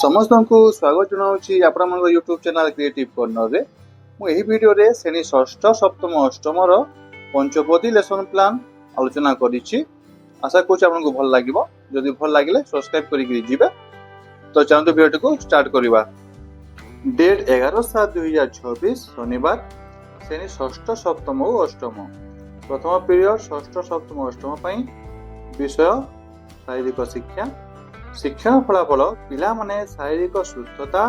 ସମସ୍ତଙ୍କୁ ସ୍ୱାଗତ ଜଣାଉଛି ଆପଣମାନଙ୍କ ୟୁଟ୍ୟୁବ୍ ଚ୍ୟାନେଲ୍ କ୍ରିଏଟିଭ୍ କର୍ଣ୍ଣରରେ। ମୁଁ ଏହି ଭିଡ଼ିଓରେ ଶ୍ରେଣୀ ଷଷ୍ଠ, ସପ୍ତମ, ଅଷ୍ଟମର ପଞ୍ଚପଦୀ ଲେସନ୍ ପ୍ଲାନ୍ ଆଲୋଚନା କରିଛି। ଆଶା କରୁଛି ଆପଣଙ୍କୁ ଭଲ ଲାଗିବ। ଯଦି ଭଲ ଲାଗିଲେ ସବସ୍କ୍ରାଇବ୍ କରିକି ଯିବେ। ତ ଚାଲନ୍ତୁ, ଭିଡ଼ିଓଟିକୁ ଷ୍ଟାର୍ଟ କରିବା। ଡେଟ୍ 11/7/2026, ଶନିବାର। ଶ୍ରେଣୀ ଷଷ୍ଠ, ସପ୍ତମ ଓ ଅଷ୍ଟମ। ପ୍ରଥମ ପିରିୟଡ଼ ଷଷ୍ଠ, ସପ୍ତମ, ଅଷ୍ଟମ ପାଇଁ। ବିଷୟ ଶାରୀରିକ ଶିକ୍ଷା। ଶିକ୍ଷଣ ଫଳାଫଳ: ପିଲାମାନେ ଶାରୀରିକ ସୁସ୍ଥତା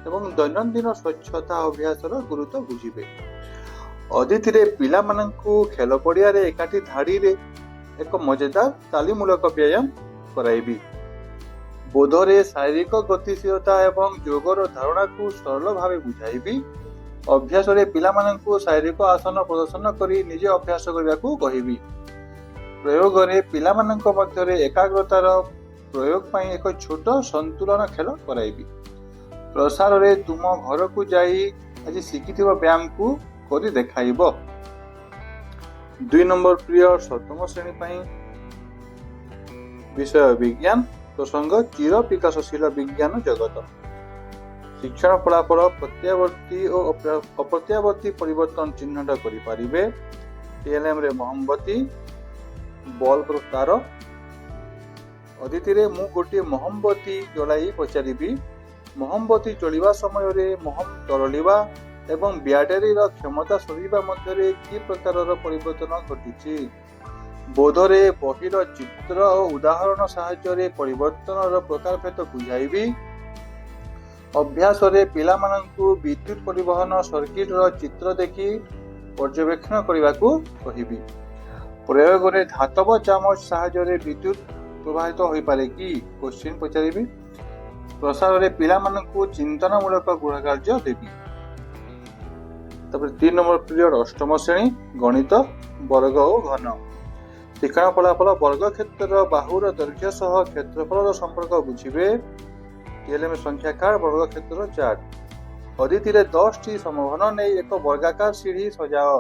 ଏବଂ ଦୈନନ୍ଦିନ ସ୍ୱଚ୍ଛତା ଅଭ୍ୟାସର ଗୁରୁତ୍ୱ ବୁଝିବେ। ଅଦିତିରେ ପିଲାମାନଙ୍କୁ ଖେଳ ପଡ଼ିଆରେ ଏକାଠି ଧାଡ଼ିରେ ଏକ ମଜେଦାର ତାଲିମୂଳକ ବ୍ୟାୟାମ କରାଇବି। ବୋଧରେ ଶାରୀରିକ ଗତିଶୀଳତା ଏବଂ ଯୋଗର ଧାରଣାକୁ ସରଳ ଭାବେ ବୁଝାଇବି। ଅଭ୍ୟାସରେ ପିଲାମାନଙ୍କୁ ଶାରୀରିକ ଆସନ ପ୍ରଦର୍ଶନ କରି ନିଜେ ଅଭ୍ୟାସ କରିବାକୁ କହିବି। ପ୍ରୟୋଗରେ ପିଲାମାନଙ୍କ ମଧ୍ୟରେ ଏକାଗ୍ରତାର ପ୍ରୟୋଗ ପାଇଁ ଏକ ଛୋଟ ସନ୍ତୁଳନ ଖେଳ କରାଇବି। ପ୍ରସାରରେ ତୁମ ଘରକୁ ଯାଇ ଆଜି ଶିଖିଥିବା ବ୍ୟାୟାମକୁ କରି ଦେଖାଇବ। 2 ନମ୍ବର ପିରିୟଡ଼ ସପ୍ତମ ଶ୍ରେଣୀ ପାଇଁ। ବିଷୟ ବିଜ୍ଞାନ। ପ୍ରସଙ୍ଗ ଚିର ବିକାଶଶୀଳ ବିଜ୍ଞାନ ଜଗତ। ଶିକ୍ଷଣ ଫଳାଫଳ: ପ୍ରତ୍ୟାବର୍ତ୍ତୀ ଓ ଅପ୍ରତ୍ୟାବର୍ତ୍ତୀ ପରିବର୍ତ୍ତନ ଚିହ୍ନଟ କରିପାରିବେ। ଟିଏଲ୍ଏମ୍ରେ ମହମବତୀ, ବଲ୍ବର ତାର। ଅଦିତିରେ ମୁଁ ଗୋଟିଏ ମହମବତୀ ଜଳାଇ ପଚାରିବି, ମହମବତୀ ଜଳିବା ସମୟରେ ମହମ ତରଳିବା ଏବଂ ବ୍ୟାଟେରୀର କ୍ଷମତା ସରିବା ମଧ୍ୟରେ କି ପ୍ରକାରର ପରିବର୍ତ୍ତନ ଘଟୁଛି? ବୋଧରେ ବହିର ଚିତ୍ର ଓ ଉଦାହରଣ ସାହାଯ୍ୟରେ ପରିବର୍ତ୍ତନର ପ୍ରକାରଭେଦ ବୁଝାଇବି। ଅଭ୍ୟାସରେ ପିଲାମାନଙ୍କୁ ବିଦ୍ୟୁତ ପରିବହନ ସର୍କିଟର ଚିତ୍ର ଦେଖି ପର୍ଯ୍ୟବେକ୍ଷଣ କରିବାକୁ କହିବି। ପ୍ରୟୋଗରେ ଧାତବ ଚାମଚ ସାହାଯ୍ୟରେ ବିଦ୍ୟୁତ ପ୍ରବାହିତ ହୋଇପାରେ କି, କୋଶ୍ଚିନ୍ ପଚାରିବି। ପ୍ରସାରରେ ପିଲାମାନଙ୍କୁ ଚିନ୍ତନମୂଳକ ଗୃହ କାର୍ଯ୍ୟ ଦେବି। ତାପରେ 3 ନମ୍ବର ପିରିୟଡ଼ ଅଷ୍ଟମ ଶ୍ରେଣୀ। ଗଣିତ, ବର୍ଗ ଓ ଘନ। ଶିକ୍ଷଣ ଫଳାଫଳ: ବର୍ଗ କ୍ଷେତ୍ରର ବାହୁର ଦୈର୍ଘ୍ୟ ସହ କ୍ଷେତ୍ରଫଳର ସମ୍ପର୍କ ବୁଝିବେ। ଟିଏଲ୍ଏମ୍ ସଂଖ୍ୟା କାର୍ଡ, ବର୍ଗ କ୍ଷେତ୍ରର ଚାର୍ଟ। ଅଦିତିରେ 10ଟି ସମଘନ ନେଇ ଏକ ବର୍ଗାକାର ସିଢ଼ି ସଜାଅ।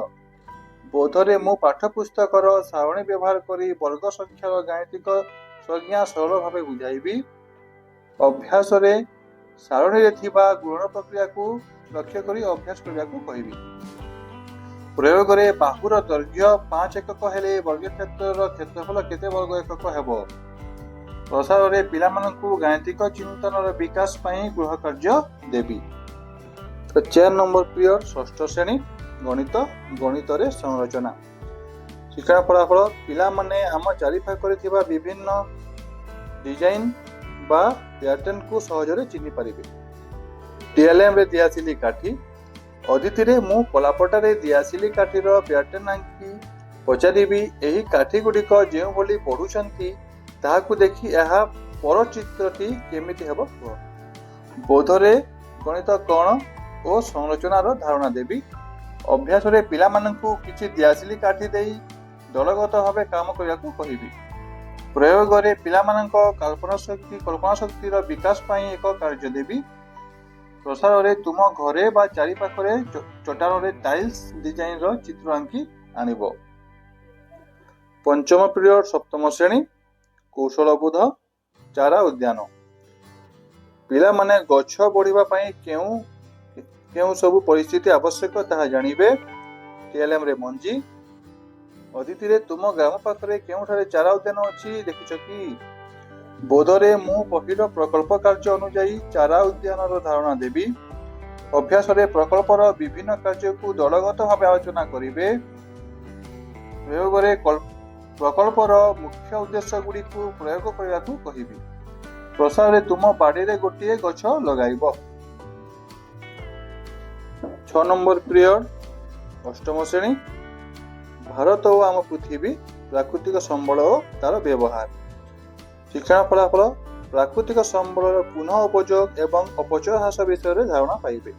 ବୋଧରେ ମୁଁ ପାଠ୍ୟପୁସ୍ତକର ସାରଣୀ ବ୍ୟବହାର କରି ବର୍ଗ ସଂଖ୍ୟାର ଗାଣିତିକ ସଂଜ୍ଞା ସରଳ ଭାବେ ବୁଝାଇବି। ଅଭ୍ୟାସରେ ସାରଣୀରେ ଥିବା ଗୁଣନ ପ୍ରକ୍ରିୟାକୁ ଲକ୍ଷ୍ୟ କରି ଅଭ୍ୟାସ କରିବାକୁ କହିବି। ପ୍ରୟୋଗରେ ବାହୁର ଦୈର୍ଘ୍ୟ 5 ଏକକ ହେଲେ ବର୍ଗକ୍ଷେତ୍ରର କ୍ଷେତ୍ରଫଳ କେତେ ବର୍ଗ ଏକକ ହେବ? ପ୍ରସାରରେ ପିଲାମାନଙ୍କୁ ଗାଣିତିକ ଚିନ୍ତନର ବିକାଶ ପାଇଁ ଗୃହ କାର୍ଯ୍ୟ ଦେବି। ତ 4 ନମ୍ବର ପିରିୟଡ଼ ଷଷ୍ଠ ଶ୍ରେଣୀ। ଗଣିତ, ଗଣିତରେ ସଂରଚନା। ଶିକ୍ଷଣ ଫଳାଫଳ: ପିଲାମାନେ ଆମ ଚାରିପାଖରେ ଥିବା ବିଭିନ୍ନ ଡିଜାଇନ ବା ପ୍ୟାଟର୍ନକୁ ସହଜରେ ଚିହ୍ନି ପାରିବେ। ଟିଏଲ୍ଏମ୍ରେ ଦିଆସିଲି କାଠି। ଅଦିତିରେ ମୁଁ କଳାପଟାରେ ଦିଆସିଲି କାଠିର ପ୍ୟାଟର୍ନ ଆଙ୍କି ପଚାରିବି, ଏହି କାଠି ଗୁଡ଼ିକ ଯେଉଁଭଳି ବଢ଼ୁଛନ୍ତି, ତାହାକୁ ଦେଖି ଏହା ପରଚିତ୍ରଟି କେମିତି ହେବ କୁହ। ବୋଧରେ ଗଣିତ କ'ଣ ଓ ସଂରଚନାର ଧାରଣା ଦେବି। ଅଭ୍ୟାସରେ ପିଲାମାନଙ୍କୁ କିଛି ଦିଆସିଲି କାଠି ଦେଇ ଦଳଗତ ଭାବେ କାମ କରିବାକୁ କହିବି। ପ୍ରୟୋଗରେ ପିଲାମାନଙ୍କ କଳ୍ପନା ଶକ୍ତିର ବିକାଶ ପାଇଁ ଏକ କାର୍ଯ୍ୟ ଦେବି। ପ୍ରସାରରେ ତୁମ ଘରେ ବା ଚାରିପାଖରେ ଚଟାଣରେ ଟାଇଲ୍ସ ଡିଜାଇନର ଚିତ୍ର ଆଙ୍କି ଆଣିବ। ପଞ୍ଚମ ପିରିୟଡ଼ ସପ୍ତମ ଶ୍ରେଣୀ। କୌଶଳବୋଧ, ଚାରା ଉଦ୍ୟାନ। ପିଲାମାନେ ଗଛ ବଢ଼ିବା ପାଇଁ କେଉଁ କେଉଁ ସବୁ ପରିସ୍ଥିତି ଆବଶ୍ୟକ, ତାହା ଜାଣିବେ। ଟିଏଲ୍ଏମ୍ରେ ମଞ୍ଜି। ଅଦିତିରେ ତୁମ ଗ୍ରାମ ପାଖରେ କେଉଁଠାରେ ଚାରା ଉଦ୍ୟାନ ଅଛି, ଦେଖିଛ କି? ବୋଧରେ ମୁଁ ବହିର ପ୍ରକଳ୍ପ କାର୍ଯ୍ୟ ଅନୁଯାୟୀ ଚାରା ଉଦ୍ୟାନର ଧାରଣା ଦେବି। ଅଭ୍ୟାସରେ ପ୍ରକଳ୍ପର ବିଭିନ୍ନ କାର୍ଯ୍ୟକୁ ଦଳଗତ ଭାବେ ଆଲୋଚନା କରିବେ। ପ୍ରୟୋଗରେ ପ୍ରକଳ୍ପର ମୁଖ୍ୟ ଉଦ୍ଦେଶ୍ୟ ଗୁଡ଼ିକୁ ପ୍ରୟୋଗ କରିବାକୁ କହିବି। ପ୍ରସାରରେ ତୁମ ବାଡ଼ିରେ ଗୋଟିଏ ଗଛ ଲଗାଇବ। 6 ନମ୍ବର ପିରିୟଡ଼ ଅଷ୍ଟମ ଶ୍ରେଣୀ। ଭାରତ ଓ ଆମ ପୃଥିବୀ, ପ୍ରାକୃତିକ ସମ୍ବଳ ଓ ତାର ବ୍ୟବହାର। ଶିକ୍ଷଣ ଫଳାଫଳ: ପ୍ରାକୃତିକ ସମ୍ବଳର ପୁନଃ ଉପଯୋଗ ଏବଂ ଅପଚୟ ହ୍ରାସ ବିଷୟରେ ଧାରଣା ପାଇବେ।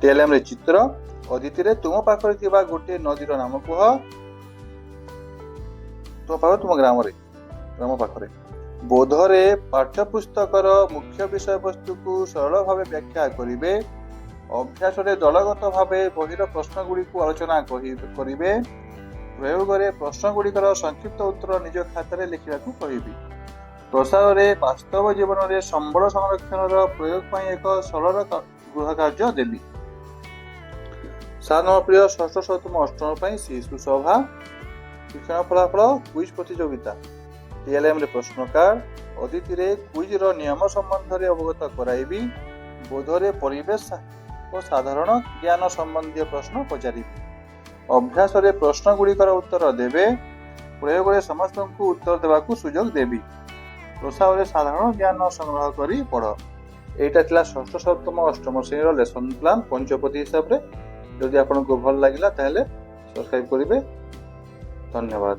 ଟିଏଲ୍ଏମ୍ରେ ଚିତ୍ର। ଅଦିତିରେ ତୁମ ପାଖରେ ଥିବା ଗୋଟିଏ ନଦୀର ନାମ କୁହ। ତୁମ ପାଖରେ, ତୁମ ଗ୍ରାମରେ, ଗ୍ରାମ ପାଖରେ। ବୋଧରେ ପାଠ୍ୟପୁସ୍ତକର ମୁଖ୍ୟ ବିଷୟବସ୍ତୁକୁ ସରଳ ଭାବେ ବ୍ୟାଖ୍ୟା କରିବେ। ଅଭ୍ୟାସରେ ଦଳଗତ ଭାବେ ବହିର ପ୍ରଶ୍ନଗୁଡ଼ିକୁ ଆଲୋଚନା କରିବେ। ପ୍ରୟୋଗରେ ପ୍ରଶ୍ନଗୁଡ଼ିକର ସଂକ୍ଷିପ୍ତ ଉତ୍ତର ନିଜ ଖାତାରେ ଲେଖିବାକୁ କହିବି। ପ୍ରସାରରେ ବାସ୍ତବ ଜୀବନରେ ସମ୍ବଳ ସଂରକ୍ଷଣର ପ୍ରୟୋଗ ପାଇଁ ଏକ ସରଳ ଗୃହ କାର୍ଯ୍ୟ ଦେବି। 7 ନମ୍ବର ପ୍ରିୟ, ଷଷ୍ଠ, ସପ୍ତମ, ଅଷ୍ଟମ ପାଇଁ ଶିଶୁ ସଭା। ଶିକ୍ଷଣ ଫଳାଫଳ: କୁଇଜ ପ୍ରତିଯୋଗିତା, ଟିଏଲ୍ଏମ୍ରେ ପ୍ରଶ୍ନ କାର୍ଡ, ଅଦିତିରେ କୁଇଜର ନିୟମ ସମ୍ବନ୍ଧରେ ଅବଗତ କରାଇବି, ବୋଧରେ ପରିବେଶ ଓ ସାଧାରଣ ଜ୍ଞାନ ସମ୍ବନ୍ଧୀୟ ପ୍ରଶ୍ନ ପଚାରିବି, ଅଭ୍ୟାସରେ ପ୍ରଶ୍ନ ଗୁଡ଼ିକର ଉତ୍ତର ଦେବେ, ପ୍ରୟୋଗରେ ସମସ୍ତଙ୍କୁ ଉତ୍ତର ଦେବାକୁ ସୁଯୋଗ ଦେବି, ପ୍ରସାରରେ ସାଧାରଣ ଜ୍ଞାନ ସଂଗ୍ରହ କରି ପଢ଼। ଏଇଟା ଥିଲା ଷଷ୍ଠ, ସପ୍ତମ, ଅଷ୍ଟମ ଶ୍ରେଣୀର ଲେସନ୍ ପ୍ଲାନ୍ ପଞ୍ଚପଦୀ ହିସାବରେ। ଯଦି ଆପଣଙ୍କୁ ଭଲ ଲାଗିଲା, ତାହେଲେ ସବସ୍କ୍ରାଇବ୍ କରିବେ। ଧନ୍ୟବାଦ।